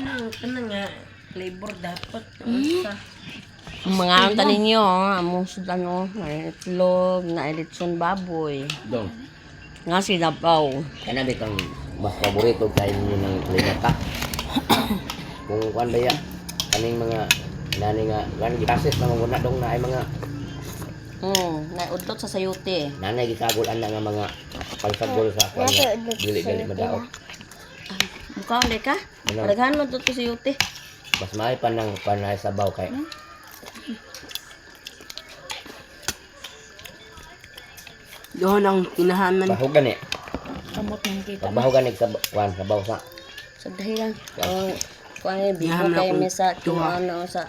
Kanang nga flavor dapat. Mga ang tanin ninyo, oh, among sudan oh, na itlog, na litson baboy. Dong. Nga sinabaw. Kana bitang mas paborito kay ninyo ng klimata. Kung kuan ba ya, kaning mga nani nga kuan giprocess na mga dong na ay mga Naudlot sa sayute. nanay gisagol ana nga mga pangsagol sa kuan nga dili dili madaot. Mukha hindi ka? Ano? Daghan man to sayute. Mas maay pa nang kuan na sabaw kay Doon ang kinahanan. bahog gani. Kamot ng kita. Pag bahog gani sa kuan sabaw sa Sa dahilan. Oh, kuan ni biko Giham na kay akong mi sa duha. kinuan sa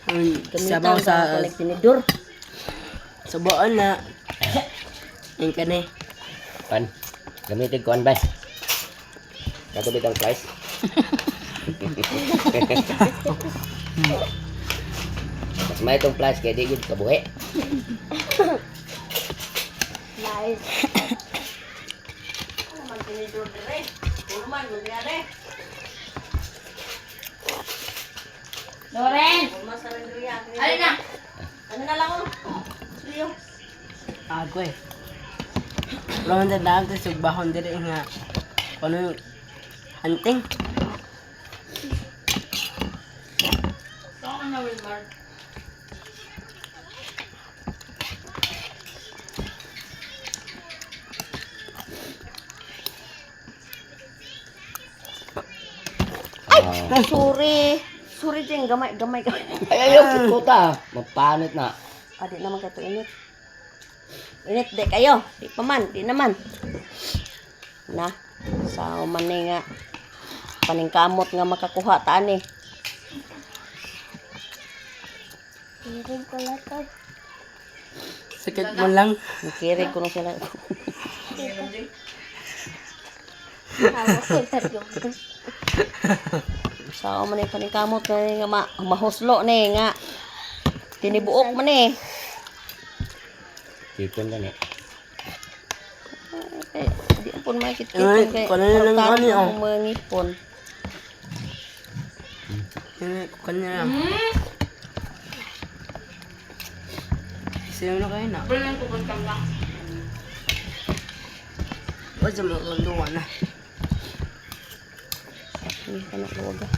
Ang gamitan sabaw sa sa kulit tinidor. sabaon na. Yung kani. kuan. Gamitin kuan bay. Kato bitang price. Mas may itong price kay di gyud kabuhi. Nice. Ano man tinidor dire? Puro man dire. Loren! Puro man sa rendriya. Alin na? Ano na lang oh. Suyo. Ako eh. Wala man daan sa sugbahon diri nga. Kuno hunting. Saan ka na, Wilmar? Ah. Sorry. Sorry din gamay gamay gamay. Ay ayaw kuta. Mapanit na. Ah, di naman kayo init. Init di kayo. Di pa man, di naman. Na, sa man ni nga paningkamot nga makakuha taan eh. Hirig ko lang to. Sakit mo lang. Mikirig ko na sila. Tawa ko na yung Sa man ni paningkamot nga ni nga mahuslo ni nga tinibuok man eh. Chicken gani. Eh, di pun makikit Ay, kay kuno na lang tartar ano, oh. ang mga ngipon. Yun, kuno na lang. Sino na kayo na? Wala nang pupunta lang. Wala sa mga kanduwa na. Hindi ka na luwag ah.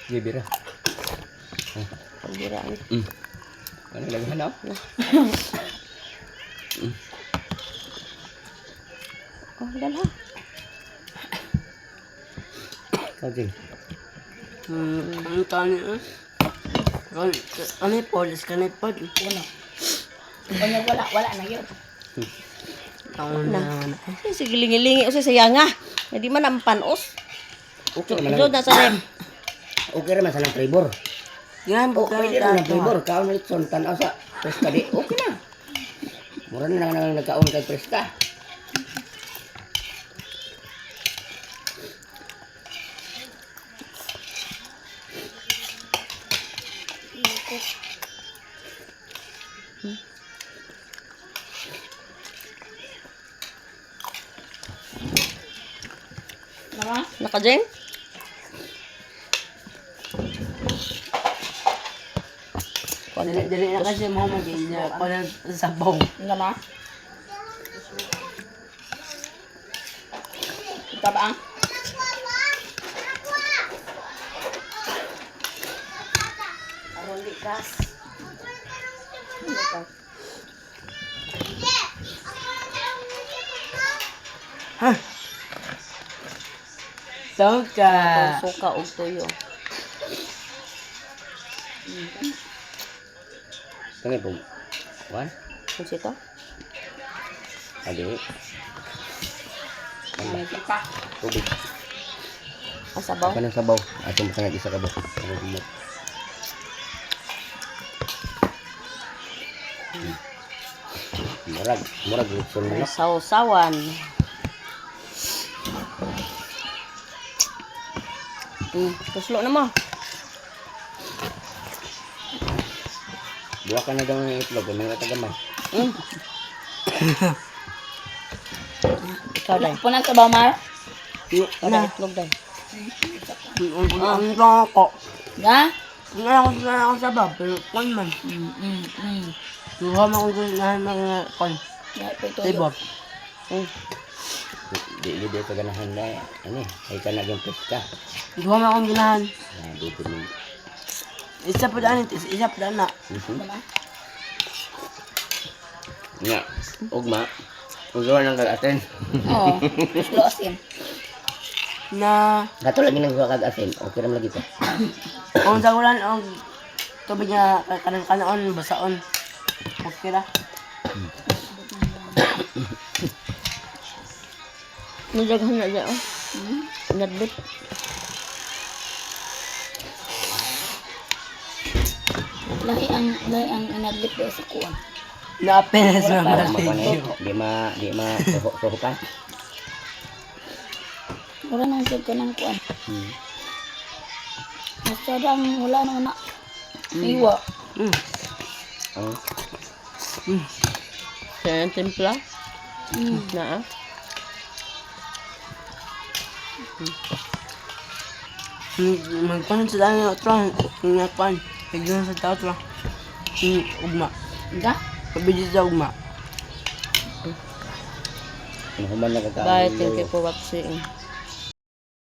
Sige bira. Pagbira ni. Ano laghan na? Oh, dala. Ikaw, Jing. Ang tani eh. Ano po? Kani po. Wala. Wala, wala, wala na yun. Taon na. Ay, sige lingi-lingi usa sa yanga. Hindi man ang panos. Okay naman. Jud na sa rem. Okay naman sa nang flavor. Yan, Oh, pwede rin ang flavor. Kaon na litson, tanaw sa preska di. Okay na. Mura na lang nang nagkaon kay preska. Naman? Naka-jeng? Dali, dali na kasi mo mag-inya. Kuno sabaw. Naman? Ito ba ang? Aron di gas. Soka. Atong suka og tuyo. Kani po. Wan? Kung sito? Adi. May pa. Tubig. Asabaw. Kanang sabaw. Ato mo kanang isa ka ba? Ano mo? Murag, murag litson May na. sausawan. Tuslo na mo. Buwa ka na daw ng itlog, may matagamay. Ikaw dai. Punan sa ba, Mar? Ikaw dai itlog dai. Ang ako. Ga? Wala ako sa ako sa bab, pero kon man. Duha man ko na mga kon. Lahi pa ito. Tibor. Di di ka ganahan na ano ay ka na yung pesta. Duha man akong ganahan. Na dito ni. Isa pa daan, isa pa daan na. Diba? Nga, ugma. Ugawa ng kag-asin. Oo. Slow asin. Na Kato lagi nang kag-asin. Okay ra man lagi to. kung sa ulan og tubig nga kanang kanaon basaon. Okay ra. Nadaghan na dyan, oh. Nadlit. Lahi ang inadlip dahil sa kuwan. Naapel sa Para mga makuha di ma suho ka. Wala nang siya ka ng kuwan. Basta ang wala nang na. Iwa. Oh. Kaya ang timpla. Na, ah. Magkuhan sa daan nga otro, nga kuan. Pagyan sa tao otro. Ugma. Ga? Pabidyo sa ugma. Mahuman na kakaon. Bye, thank you for watching.